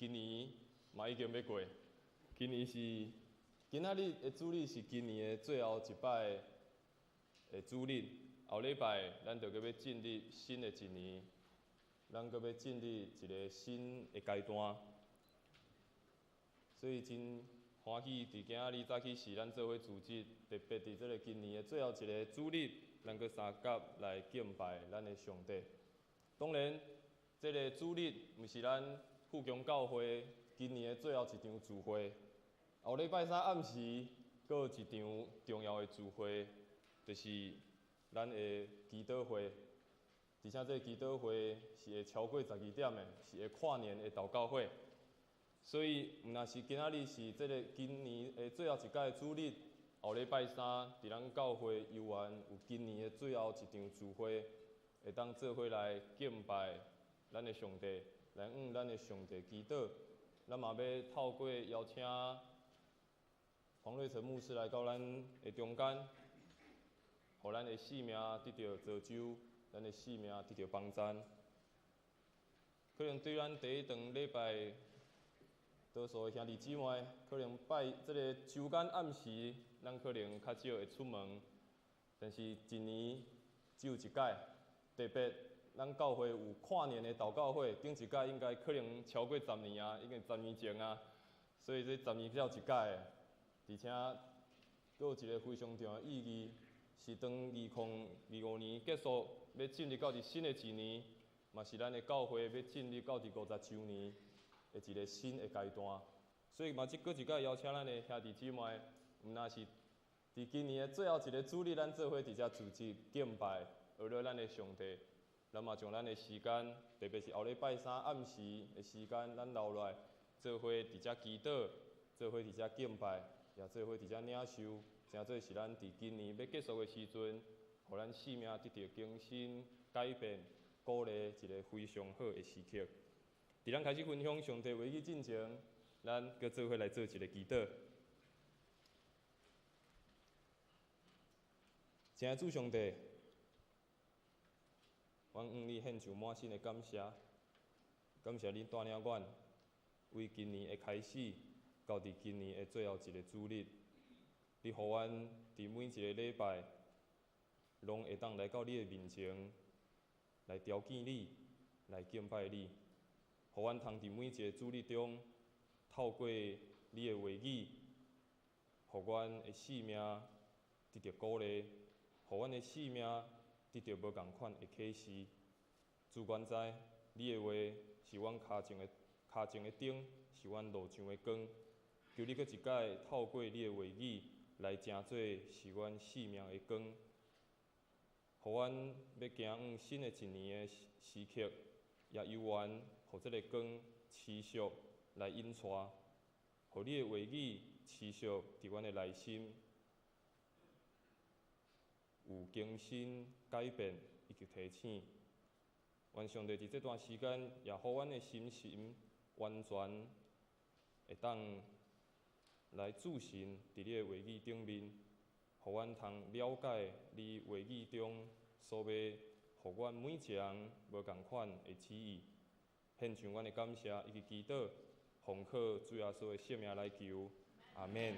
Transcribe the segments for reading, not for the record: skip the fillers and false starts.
今年嘛已經欲過，今年是今仔日的主日是今年的最後一擺的主日，後禮拜咱就閣欲進入新的一年，咱閣欲進入一個新的階段，所以真歡喜，佇今仔日早起時，咱做伙組織，特別佇這個今年的最後一个主日，咱閣相佮來敬拜咱的上帝。當然，這个主日毋是咱富強教會今年的最後一場聚會。後禮拜三暗時，閣有一場重要的聚會，就是咱的祈禱會。而且這个祈禱會是會超過12點的，是會跨年的禱告會。所以，毋但是今仔日是這个今年的最後一屆主日，後禮拜三，佇咱教會猶原有今年的最後一場聚會，會當做伙來敬拜咱的上帝，來向咱的上帝祈禱。咱嘛欲透過邀請黃瑞成牧師來到咱的中間，予咱的性命得著造就，咱的性命得著幫贊。可能對咱第一堂禮拜，多數的兄弟姊妹，可能拜這个週間暗時，咱可能較少會出門。但是，一年只有一擺，特別咱教會有跨年的禱告會，頂一擺應該可能超過十年啊，已經十年前啊，所以這十年才有一擺的。而且，閣有一个非常重要的意義，是當2025年結束，欲進入到佇新的一年，嘛是咱的教會欲進入到佇50週年的一个新的階段，所以嘛，這閣一擺邀請咱的兄弟姊妹，毋但是佇今年的最後一个主日，咱做伙佇遮聚集敬拜，學了咱的上帝。咱嘛將咱的時間，特別是後禮拜三暗時的時間，咱留落來做伙佇遮祈禱，做伙佇遮敬拜，也做伙佇遮領受，成做是咱佇今年欲結束的時陣，予咱生命得著更新、改變、鼓勵一个非常好的時刻。佇咱開始分享上帝話語進前，咱閣做伙來做一个祈禱。親愛的主上帝，阮向你獻上滿心的感謝，感謝你帶領阮，為今年的開始，到佇今年的最後一个主日，你予阮佇每一个禮拜，攏會當來到你的面前，來朝見你，來敬拜你。予阮通佇每一个主日中，透過你的話語，予阮的生命得著鼓勵，予阮的生命得著無仝款的啟示。主，阮知你的話是阮跤前的燈，是阮路上的光。求你閣一擺透過你的話語來成做是阮生命的光，予阮欲行向新的一年的時刻，也猶原予這个光持續來引帶，予你的話語持續佇阮的內心有更新、改變以及提醒。願上帝佇這段時間，也予阮的心神完全會當來置身佇你的話語頂面，予阮通了解你話語中所欲予阮每一个人無仝款的旨意，獻上阮的感謝以及祈禱，奉靠主耶穌的聖名來求，阿們。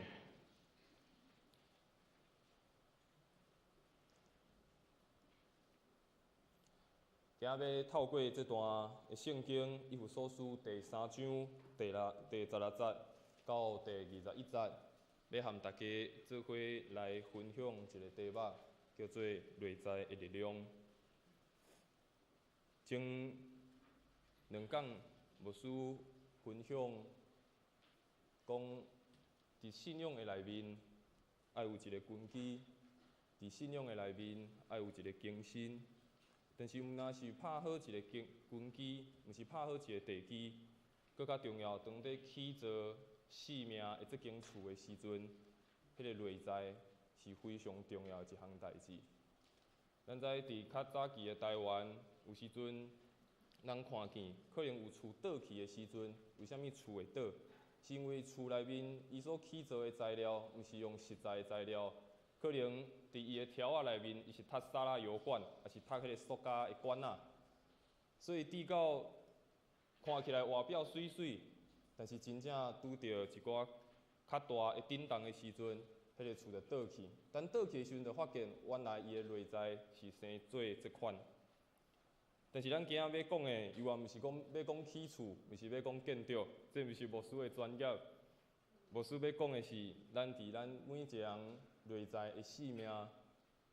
今仔欲透過這段的聖經，以弗所書第三章第16節到第21節，欲和大家做伙來分享一个題目，叫做內在的力量。前兩工牧師分享講，佇信仰的內面，愛有一个根基；佇信仰的內面，愛有一个更新。但是，毋但是拍好一个根基，毋是拍好一个地基，閣較重要，當咧起造生命的這間厝的時陣，彼个內在是非常重要的一項代誌。咱知佇較早期的台灣，有時陣人看見可能有厝倒去的時陣，為啥物厝會倒？是因為厝內面伊所起造的材料，毋是用實在的材料，可能佇伊的條仔內面，伊是貼沙拉油管，抑是貼彼个塑膠的管仔，所以至到看起來外表媠媠，但是真正拄著一寡較大的震動的時陣，彼個厝就倒去。等倒去的時陣，就發現原來伊的內在是生做這款。但是咱今仔欲講的，猶原毋是講欲講起厝，毋是欲講建築，這毋是牧師的專業。牧師欲講的是，咱佇咱每一個人內在的性命，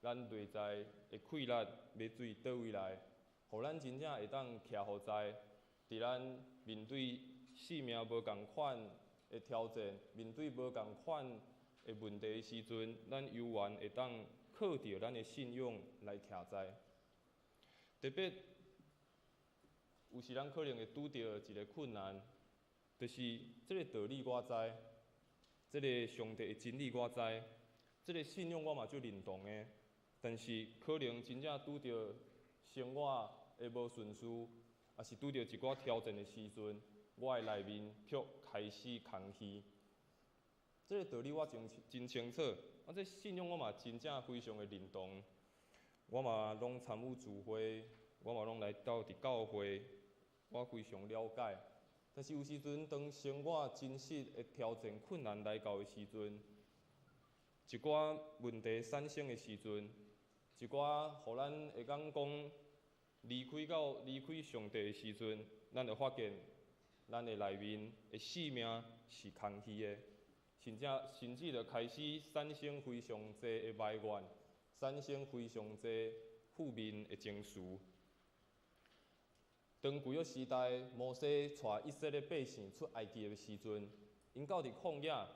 咱內在的氣力，欲對佗位來，予咱真正會當徛予在，佇咱面對性命無仝款的挑戰，面對無仝款的問題的時陣，咱猶原會當靠著咱的信仰來徛在。特別有時咱可能會拄著一個困難，就是這个道理我知，這个上帝的真理我知，這个信仰我嘛足認同的，但是可能真正拄著生活的無順遂，抑是拄著一寡挑戰的時陣，我的內面卻開始空虛。這个道理我真真清楚，啊，這信仰我嘛真正非常的認同，我嘛攏參與聚會，我嘛攏來到佇教會，我非常了解。但是有時陣當生活真實的挑戰困難來到的時陣，一寡問題產生的時陣，一寡予咱會當講離開到離開上帝的時陣，咱就發現咱的內面的性命是空虛的，甚至就開始產生非常濟的埋怨，產生非常濟負面的情緒。當舊約時代，摩西帶以色列百姓出埃及的時陣，𪜶到佇曠野，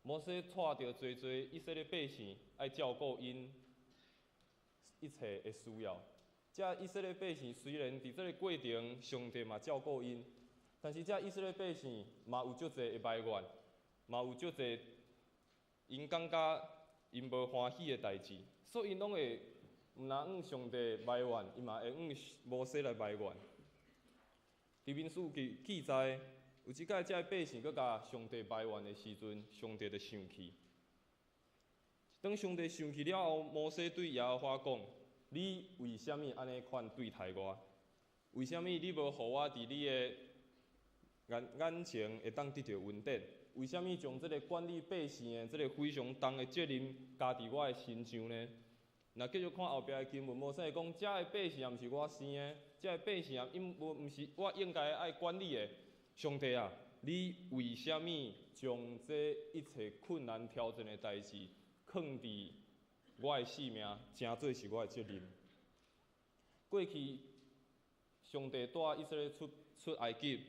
摩西帶著濟濟以色列百姓，愛照顧𪜶一切的需要。這以色列百姓雖然佇這个過程，上帝嘛照顧𪜶，但是這以色列百姓嘛有足濟的埋怨，嘛有足濟𪜶感覺𪜶無歡喜的代誌，所以𪜶攏會毋但向上帝埋怨，伊嘛會向摩西來埋怨。佇民數記記載，有一擺這个百姓閣共上帝埋怨的時陣，上帝就生氣。當上帝生氣了後，摩西對耶和華講：你為啥物按呢款對待我？為啥物你無予我佇你的眼眼前會當得著恩典？為啥物將這个管理百姓的這个非常重的責任加佇我的身上呢？若繼續看後壁的經文，摩西會講：這个百姓也毋是我生的，這个百姓也應無毋是我應該愛管理的。上帝啊，你為啥物將這一切困難挑戰的代誌囥佇我的性命，成做是我的責任？過去上帝帶以色列出出埃及，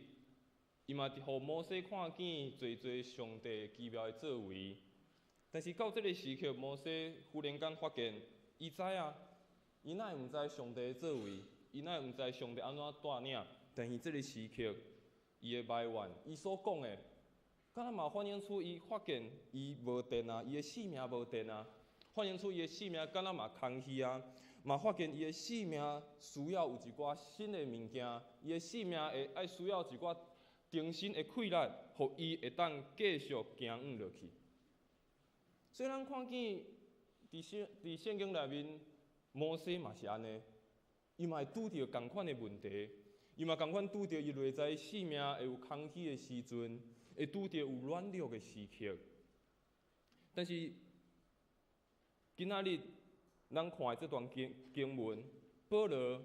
伊嘛予摩西看見濟濟上帝奇妙的作為。但是到這个時刻，摩西忽然間發現，伊知啊，伊哪會毋知上帝的作為？伊哪會毋知上帝按怎帶領？但是這个時刻，伊的埋怨，伊所講的，敢若嘛反映出伊發現伊無電啊，伊的性命無電啊，反映出伊的性命敢若嘛空虛啊，嘛發現伊的性命需要有一寡新的物件，伊的性命會愛需要一寡重新的氣力，予伊會當繼續行往落去。所以咱看見佇聖經內面，摩西嘛是按呢，伊嘛會拄著仝款的問題，伊嘛仝款拄著伊內在性命會有空虛的時陣，會拄著有軟弱的時刻。但是今仔日咱看的這段經經文，保羅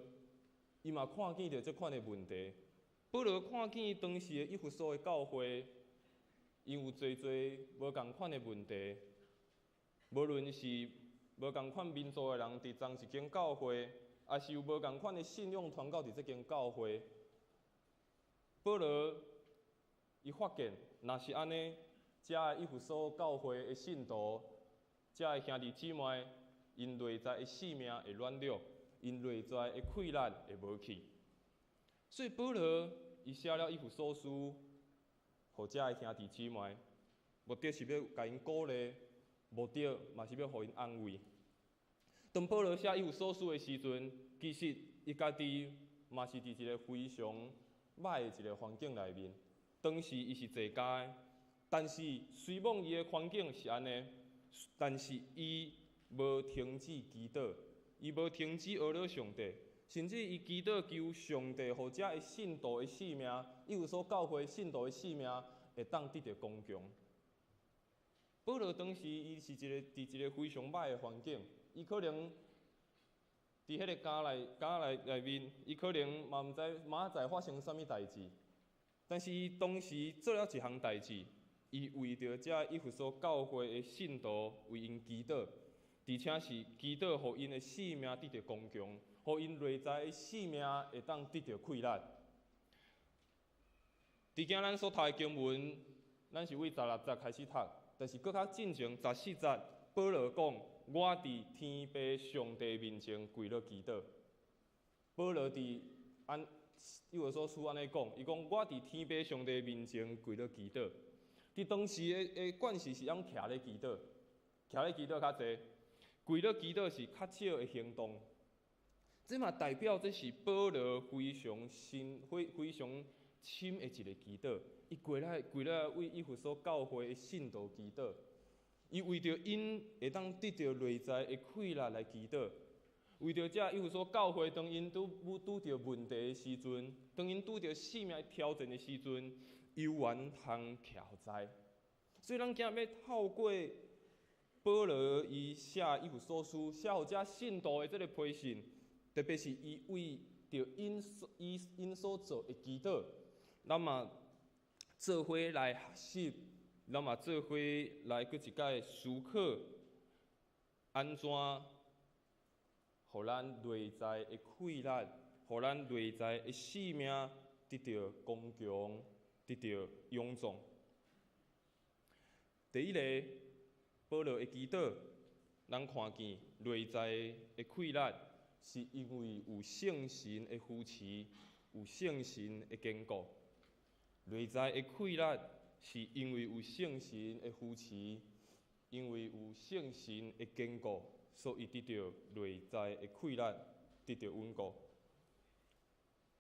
伊嘛看見著這款的問題。保羅看見當時的以弗所的教會，𪜶有濟濟無仝款的問題，無論是無仝款民族的人佇仝一間教會，抑是有無仝款的信仰傳到佇這間教會。保羅伊發現，若是按呢，遮以弗所教會的信徒，遮的兄弟姊妹，𪜶內在的性命會軟弱，𪜶內在的氣力會無去。所以保羅伊寫了以弗所書，予遮的兄弟姊妹，目的是欲共𪜶鼓勵，目的嘛是欲予𪜶安慰。當保羅寫以弗所書的時陣，其實伊家己嘛是佇一个非常䆀的一个環境內面。當時伊是坐監的，但是雖罔伊的環境是按呢，但是伊無停止祈禱，伊無停止呵咾上帝，甚至伊祈禱求上帝，予遮的信徒的性命，以弗所教會信徒的性命會當得著剛強。保羅當時伊是一个佇一个非常䆀的環境，伊可能佇彼个監內面，伊可能嘛毋知明仔載發生啥物代誌。但是伊當時做了一項代誌，伊為著遮以弗所教會的信徒為𪜶祈禱，而且是祈禱予𪜶的性命得著剛強，予𪜶內在的性命會當得著氣力。佇今咱所讀的經文，咱是為十六節開始讀，但是閣較進前十四節，保羅講：我佇天父上帝面前跪落祈禱。保羅佇按以弗所書按呢講，伊講我佇天父上帝面前跪落祈禱。佇當時的慣勢是按徛咧祈禱，徛咧祈禱較濟，跪落祈禱是較少的行動。這嘛代表這是保羅非常深、非常深的一个祈禱。伊跪來跪來為以弗所教會的信徒祈禱，伊為著𪜶會當得著內在的氣力來祈禱，為著遮以弗所教會當𪜶拄著問題的時陣，當𪜶拄著性命挑戰的時陣，猶原通徛在。所以咱今日欲透過保羅伊寫以弗所書，寫予遮信徒的這个批信，特別是伊為著𪜶所做的祈禱，咱嘛做伙來學習，咱嘛做伙來閣一擺思考，按怎予咱內在的氣力，予咱內在的性命得著剛強，得著勇壯。第一个，保羅的祈禱，咱看見內在的氣力，是因為有聖神的扶持，有聖神的堅固。內在的氣力是因為有聖神的扶持，因為有聖神的堅固，所以得著內在的氣力，得著穩固。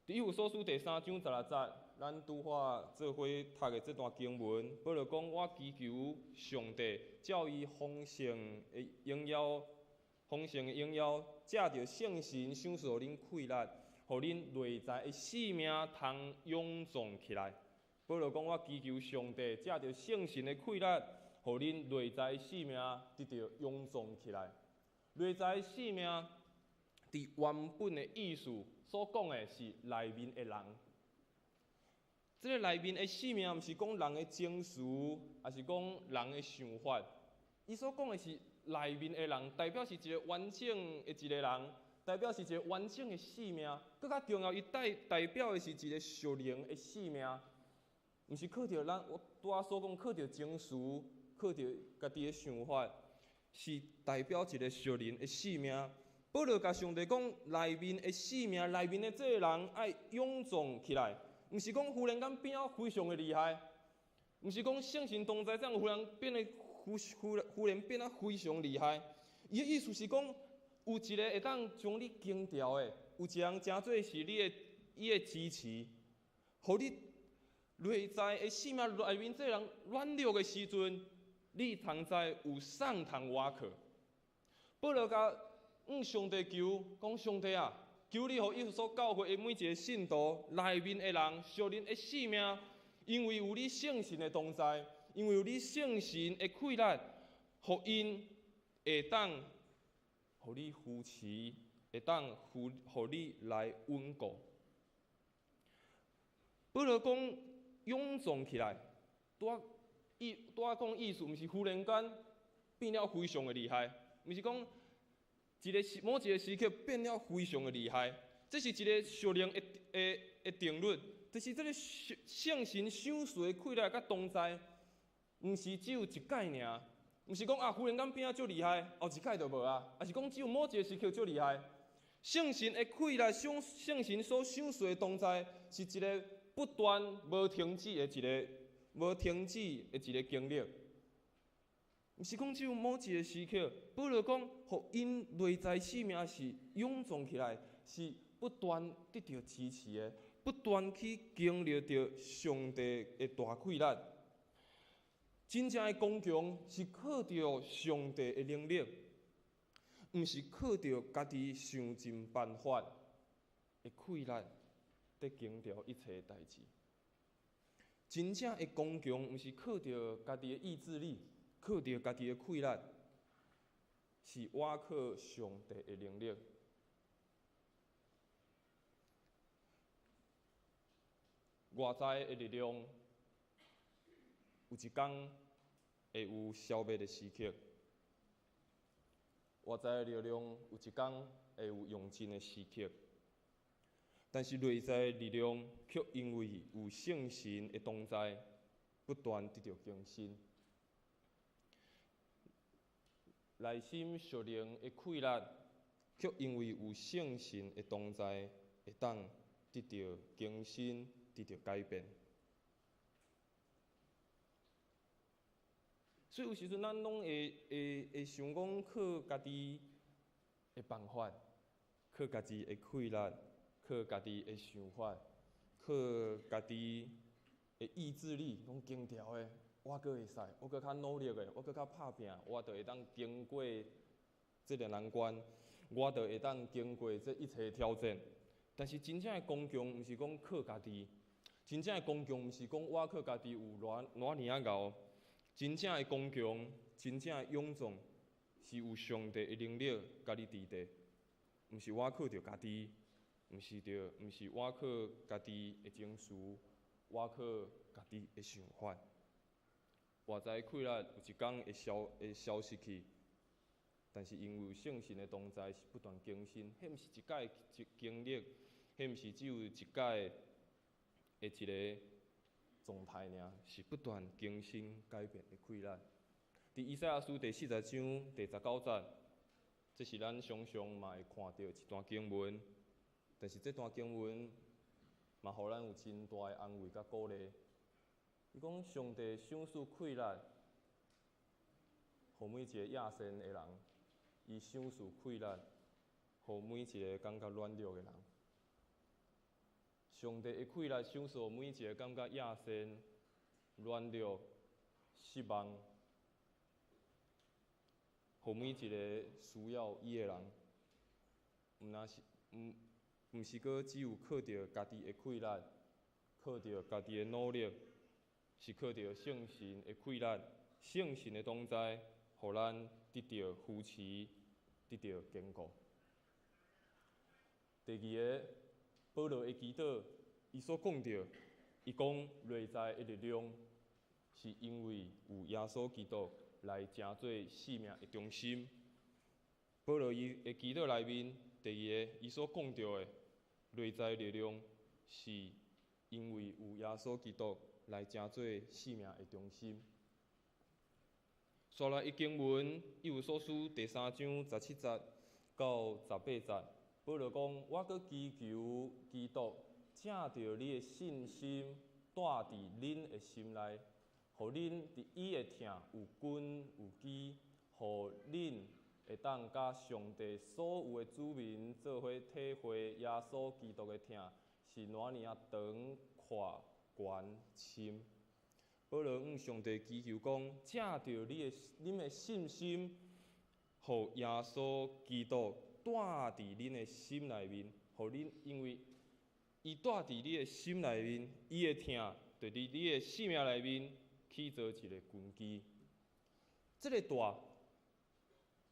佇以弗所書第三章十六節，咱拄仔做伙讀的這段經文，保羅講：我祈求上帝，照伊豐盛的榮耀，豐盛的榮耀，藉著聖神賞賜予恁氣力，予恁內在的性命通勇壯起來。保羅講：我祈求上帝，藉著聖神的氣力，予恁內在的性命得著勇壯起來。內在的性命，佇原本的意思所講的是內面的人。這个內面的性命，毋是講人的情緒，抑是講人的想法。伊所講的是內面的人，代表是一个完整的一个人，代表是一个完整的性命。閣較重要，伊代表的是一个屬靈的性命，毋是靠著咱我拄仔所講靠著情緒，靠著家己的想法，是代表一个屬靈的性命。保羅共上帝講，內面的性命，內面的這个人愛勇壯起來，毋是講忽然間變啊非常的厲害，毋是講聖神同在這樣忽然變得忽然變啊非常厲害。伊的意思是講，有一个會當將你扛牢的，有一個人成做是你的伊的支持，予你內在的性命內面這个人軟弱的時陣，你通知有啥通倚靠。保羅共上帝求，講上帝啊，求你予以弗所教會的每一个信徒內面的人，屬靈的性命，因為有你聖神的同在，因為有你聖神的氣力，予𪜶會當予你扶持，會當予你來穩固。保羅講勇壯起來，拄仔講意思，毋是忽然間變了非常的厲害，毋是講一个時某一个時刻變了非常的厲害，這是一个屬靈的定律，就是這个聖神賞賜的氣力佮同在，毋是只有一擺爾，毋是講啊忽然間變啊足厲害，後一擺就無啊，抑是講只有某一个時刻足厲害。聖神的氣力，聖神所賞賜的同在，是一个不斷無停止的一个無停止的一个經歷。毋是講只有某一个時刻，保羅講，予𪜶內在性命是勇壯起來，是不斷得著支持的，不斷去經歷著上帝的大氣力。真正的剛強是靠著上帝的能力，毋是靠著家己想盡辦法。的氣力，得經牢一切代誌。真正的剛強，毋是靠著家己的意志力，靠著家己的氣力，是倚靠上帝的能力。外在的力量，有一工會有消滅的時刻；外在的力量，有一工會有用盡的時刻。但是內在的力量，卻因為有聖神的同在，不斷得著更新。內心屬靈的氣力，卻因為有聖神的同在，會當得著更新，得著改變。所以有時陣咱攏會想講靠家己的辦法，靠家己的氣力，靠家己的想法，靠家己的意志力，攏經牢的，我閣會使，我閣較努力的，我閣較拍拚，我就會當經過這个難關，我就會當經過這一切挑戰。但是真正的剛強，毋是講靠家己，真正的剛強，毋是講我靠家己有偌偌爾仔𠢕。真正的剛強，真正的勇壯，是有上帝的能力共你佇底，毋是我靠著家己，毋是我靠家己的情緒，我靠家己的想法。外在氣力有一工會消失去，但是因為有聖神的同在，是不斷更新。彼毋是一擺一經歷，彼毋是只有一擺的一个狀態爾，是不斷更新改變的氣力。佇以賽亞書第40章第19節，這是咱常常嘛會看著一段經文，但是這段經文嘛，予咱有真大的安慰佮鼓勵。伊講上帝賞賜氣力，予每一个野心的人，伊賞賜氣力，予每一个感覺軟弱的人。上帝的氣力賞賜予每一个感覺野心、軟弱、失望，予每一个需要伊的人，毋若是毋毋是閣只有靠著家己的氣力，靠著家己的努力，是靠著聖神的氣力、聖神的同在，予咱得著扶持，得著堅固。第二个，保羅的祈禱，伊所講著，伊講內在的力量，是因為有耶穌基督來成做生命的中心。保羅伊的祈禱內面，第二个，伊所講著的內在力量，是因為有耶穌基督來成做生命的中心。紲來的經文，以弗所書第3章17節到18節，保羅講：我閣祈求基督，藉著你的信心，住佇恁的心內，予恁佇伊的疼有根有基，予恁會當佮上帝所有的子民做伙體會耶穌基督的疼是偌爾仔長、闊、懸、深。保羅向上帝祈求講：藉著你的、恁的信心，予耶穌基督住佇恁的心內面，予恁因為伊住佇你的心內面，伊的疼就佇你的生命內面起做一个根基。這个住，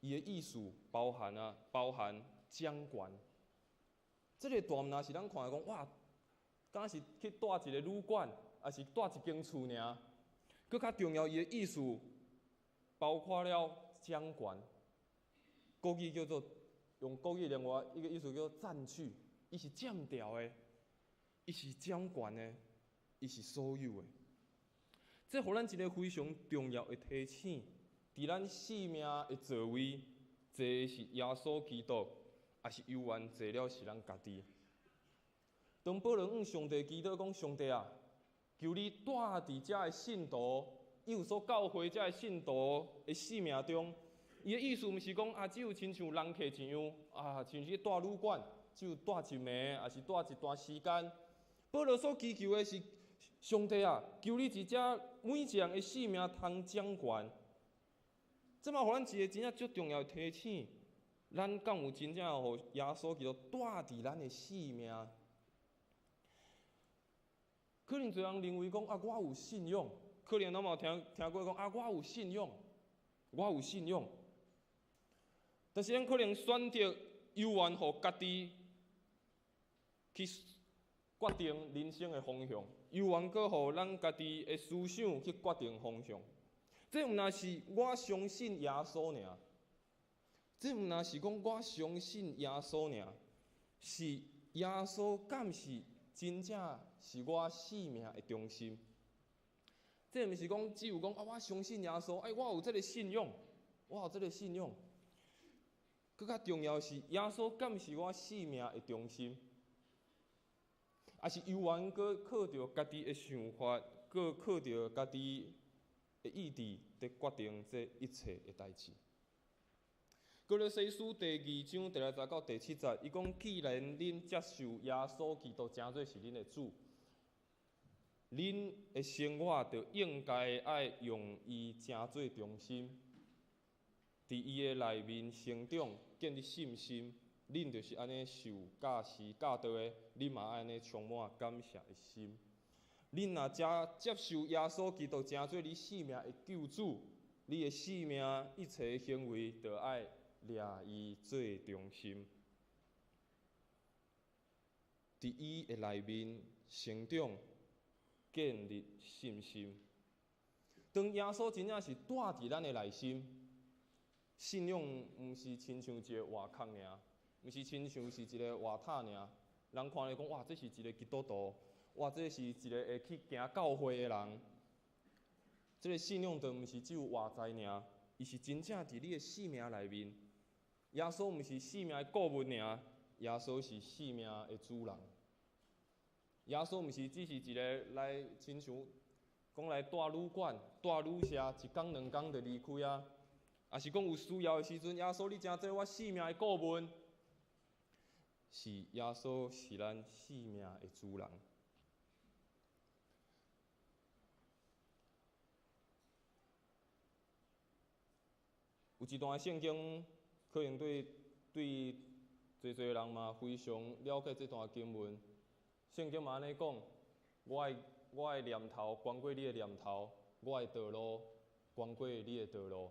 伊的意思包含啊，包含掌權。這个住毋若是咱看的講，哇，敢是去住一个旅館，抑是住一間厝爾。閣較重要，伊的意思包括了掌權。國語叫做用國語另外一个意思叫做佔據，伊是佔掉的，伊是掌權的，伊是所有的。這予咱一个非常重要的提醒，佇咱生命的座位，坐的是耶穌基督，抑是猶原坐了是咱家己。當保羅向上帝祈禱講：上帝啊，求你住佇遮的信徒，以弗所教會遮的信徒的生命中。伊的意思毋是講啊，只有親像人客一樣啊，親像去住旅館，只有住一暝，抑是住一段時間。保羅所祈求的是，上帝啊，求你佇遮每一個人的生命通掌權。這嘛予咱一个真正足重要的提醒。咱敢有真正予耶穌基督住佇咱的生命？可能濟人認為講啊，我有信仰，可能攏嘛有聽聽過講啊，我有信仰，我有信仰。但是咱可能選擇猶原予家己去決定人生的方向，猶原閣予咱家己的思想去決定方向。這毋但是我相信耶穌爾，這毋但是講我相信耶穌爾，是耶穌敢是真正是我生命的中心。這毋是講只有講啊，我相信耶穌，哎，我有這个信仰，我有這个信仰。閣較重要是，耶穌敢是我生命的中心，抑是猶原閣靠著家己的想法，閣靠著家己的意志，佇決定這一切的代誌。歌羅西書第二章第六節到第七節，伊講：既然恁接受耶穌基督，成做是恁的主，恁的生活就應該愛用伊成做中心，佇伊的內面成長，建立信心。恁就是按呢受教師教導的，恁嘛愛按呢充滿感謝的心。恁若遮接受耶穌基督成做你生命的救主，你的生命一切行為，就愛掠伊做中心，佇伊的內面成長，建立信心。當耶穌真正是住佇咱的內心，信仰毋是親像一个外殼爾，毋是親像是一个外塔爾。人看咧講，哇，這是一个基督徒。哇！這是一个會去行教會的人，這个信仰就毋是只有外在爾，伊是真正佇你的生命內面。耶穌毋是生命的顧問爾，耶穌是生命的主人。耶穌毋是只是一个來親像講來蹛旅館、蹛旅社，一工兩工就離開啊。抑是講有需要的時陣，耶穌你成做我生命的顧問，是耶穌是咱生命的主人。有一段聖經，可能對對濟濟人嘛非常了解這段經文。聖經嘛按呢講：我的我的念頭懸過你的念頭，我的道路懸過你的道路。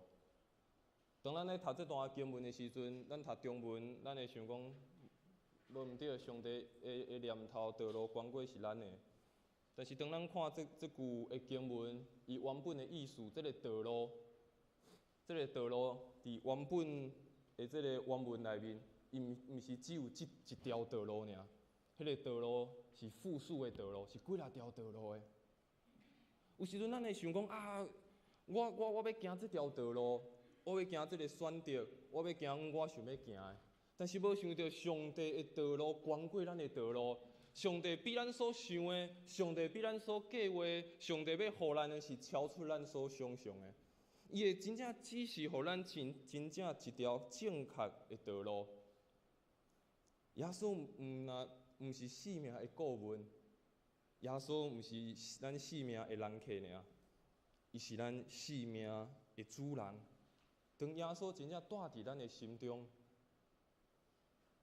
當咱咧讀這段經文的時陣，咱讀中文，咱會想講，無毋對，上帝的的念頭道路懸過是咱的。但是當咱看這這句的經文，伊原本的意思，這个道路，這个道路佇原本的這个原文內面，伊毋毋是只有這一條道路爾，彼个道路是複數的道路，是幾若條道路的。有時陣咱會想講啊，我我我欲行這條道路，我欲行這个選擇，我欲行我想欲行的，但是無想著上帝的道路懸過咱的道路。上帝比咱所想的，上帝比咱所計畫，上帝欲予咱的是超出咱所想像的。伊會真正指示予咱真真正一條正確的道路。耶穌毋若毋是生命的顧問，耶穌毋是咱生命的人客爾，伊是咱生命的主人。當耶穌真正住佇咱的心中，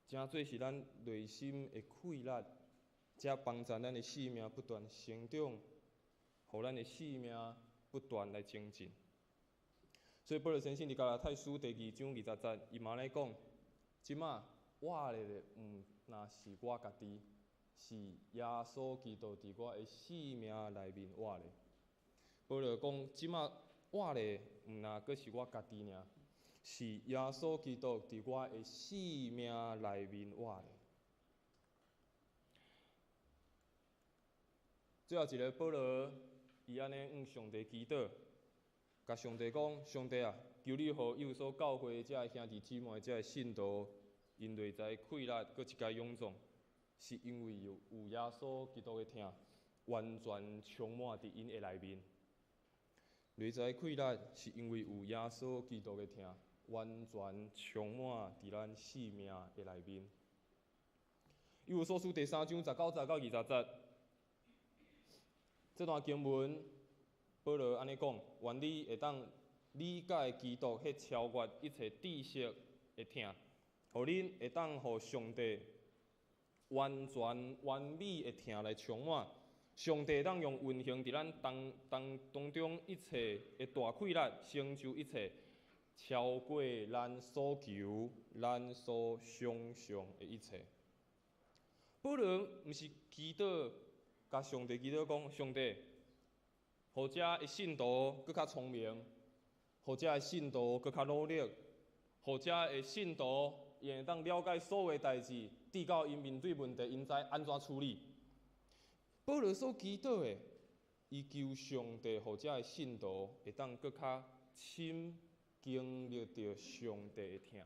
成做是咱內心的氣力。才幫助咱的生命不斷成長，予咱的生命不斷來精進。所以保羅先生佇加拉太書第二章二十節，伊嘛咧講：這馬活咧的毋若是我家己，是耶穌基督佇我的生命內面活咧。保羅講：這馬活咧毋若閣是我家己爾，是耶穌基督佇我的生命內面活咧。最後一个保羅，伊按呢向上帝祈禱，共上帝講：上帝啊，求你予以弗所教會這个兄弟姊妹、這个信徒，𪜶內在氣力閣一擺勇壯，是因為有有耶穌基督的疼，完全充滿佇𪜶的內面。內在氣力是因為有耶穌基督的疼，完全充滿佇咱生命的內面。以弗所書第三章十九節到二十節。這段經文，保羅按呢講：願你會當理解基督彼超越一切知識的疼，予恁會當予上帝完全完美的疼來充滿。上帝會當用運行佇咱當當當中一切的大氣力，成就一切，超過咱所求、咱所想像的一切。保羅毋是祈禱，共上帝祈禱講：上帝，予遮的信徒閣較聰明，予遮的信徒閣較努力，予遮的信徒𪜶會當了解所有代誌，直到𪜶面對問題，𪜶知按怎處理。保羅所祈禱的，伊求上帝，予遮的信徒會當閣較深經歷著上帝的疼。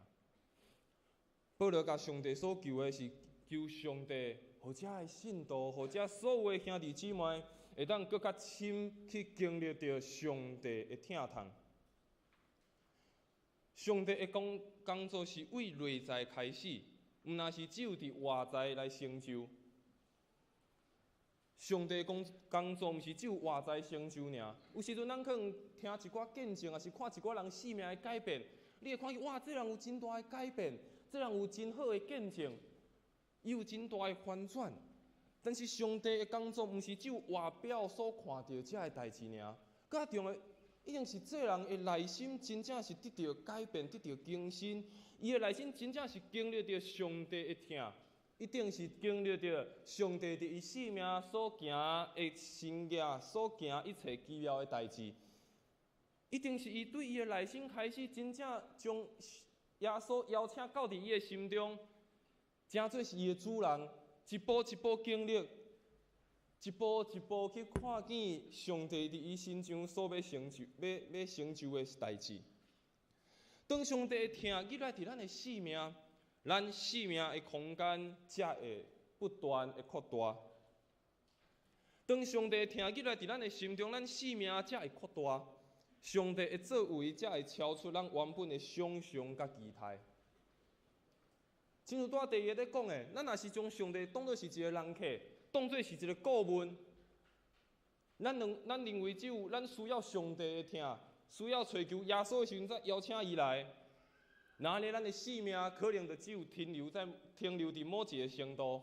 保羅共上帝所求的是求上帝，予遮的信徒，予遮所有的兄弟姊妹，會當閣較深去經歷著上帝的疼痛。上帝的工工作是對內在開始，毋若是只有佇外在來成就。上帝工工作毋是只有外在成就爾。有時陣咱可能聽一寡見證，抑是看一寡人生命的改變，你會看見哇，這人有真大的改變，這人有真好的見證，伊有真大的翻轉。但是上帝的工作毋是只有外表所看著這个代誌爾，較重要一定是這人的內心真正是得著改變、得著更新，伊的內心真正是經歷著上帝的疼。一定是經歷著上帝佇伊生命所行的神蹟，所行一切奇妙的代誌，一定是伊對伊的內心開始真正將耶穌邀請到佇伊的心中，成做是伊的主人，一步一步經歷，一步一步去看見上帝佇伊身上所欲成就、欲欲成就的代誌。當上帝的疼入來佇咱的生命，咱生命的空間才會不斷的擴大。當上帝疼入來佇咱的心中，咱生命才會擴大。上帝的作為才會超出咱原本的想像佮期待。正如拄仔第一咧講的，咱若是將上帝當做是一个人客，當做是一个顧問，咱認咱認為只有咱需要上帝的疼，需要揣求耶穌的時陣，才邀請伊來。那呢，咱的生命可能就只有停留在停留佇某一个程度，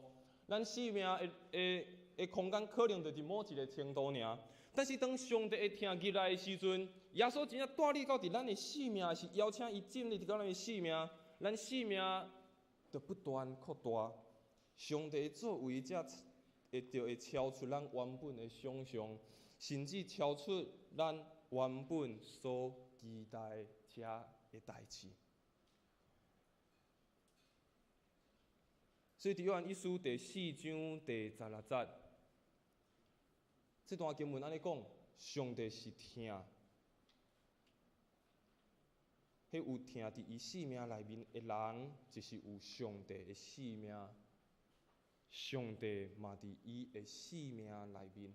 咱生命的的的空間可能就佇某一个程度爾。但是當上帝的疼入來的時陣，耶穌真正帶入到佇咱的生命，是邀請伊進入到咱的生命，咱生命就不斷擴大。上帝的作為才會就會超出咱原本的想象，甚至超出咱原本所期待遮的代誌。所以，佇約翰一書第四章第十六節，這段經文按呢講：上帝是疼，彼有疼佇伊生命內面的人，就是有上帝的生命。上帝嘛佇伊的生命內面，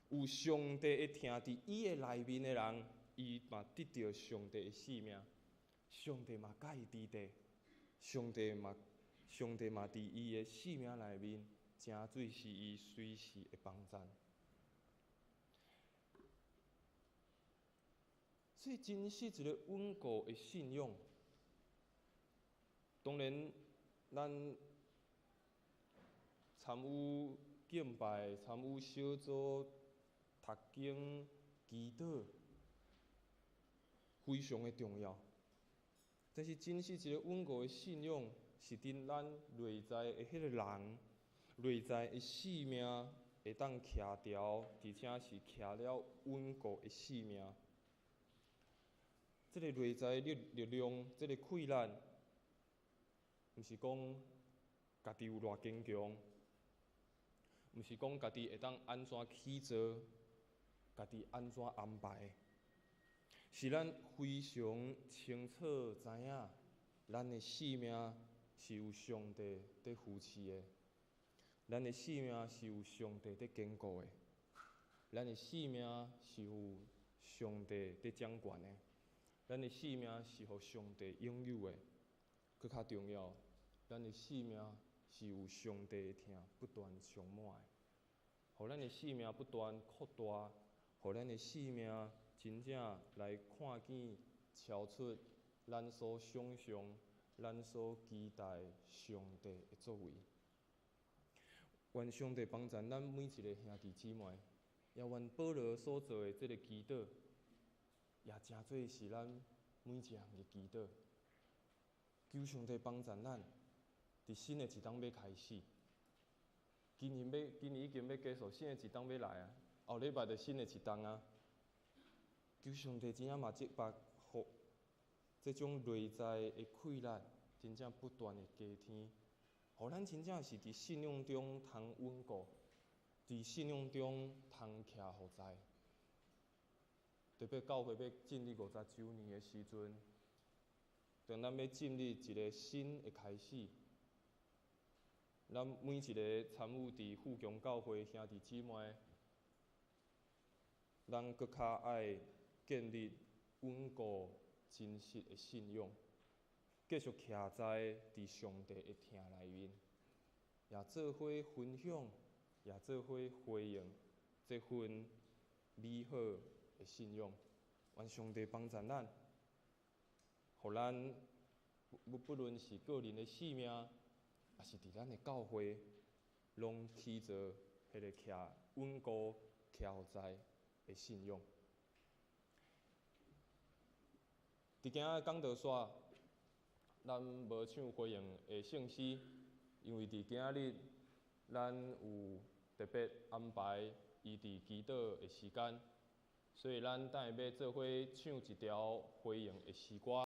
有上帝的疼佇伊的內面的人，伊嘛得著上帝的生命。上帝嘛佮伊佇佇，上帝嘛。上帝嘛佇伊的生命內面，成做是伊隨時的幫贊。所以，真實一个穩固的信仰。當然，咱參與敬拜、參與小組、讀經、祈禱，非常的重要。但是，真實一个穩固的信仰，是佇咱內在的彼个人，內在的生命會當徛牢，而且是徛了穩固的生命。這个內在的力量，這个氣力，毋是講家己有偌堅強，毋是講家己會當按怎去做，家己按怎安排，是咱非常清楚知影，咱的生命是有上帝佇扶持的，咱的生命是有上帝佇堅固的，咱的生命是有上帝佇掌權的，咱的生命是予上帝擁有的。閣較重要，咱的生命是有上帝的疼不斷充滿的，予咱的生命不斷擴大，予咱的生命真正來看見超出咱所想象、咱所期待上帝的作為。願上帝幫助咱每一个兄弟姊妹，也願保羅所做的這个祈禱，也成做是咱每一人的祈禱。求上帝幫助咱，佇新的一冬欲開始，今年已經欲結束，新的一冬欲來啊！後禮拜就新的一冬啊！求上帝真正嘛這把予這種內在的氣力，真正不斷的加添，予咱真正是佇信仰中通穩固，佇信仰中通徛予在。特別教會欲進入50週年的時陣，當咱欲進入一个新的開始，咱每一个參與佇富強教會兄弟姊妹，咱閣較愛建立穩固真實的信仰，繼續徛在佇上帝的疼內面，也做伙分享，也做伙回應這份美好的信仰。願上帝幫助咱，予咱不論是個人的生命，抑是佇咱的教會，攏起做彼个徛穩固、徛在的信仰。佇今仔講道煞，咱無唱回應的聖詩，因為佇今仔日咱有特別安排伊佇祈禱的時間，所以咱等下欲做伙唱一條回應的詩歌。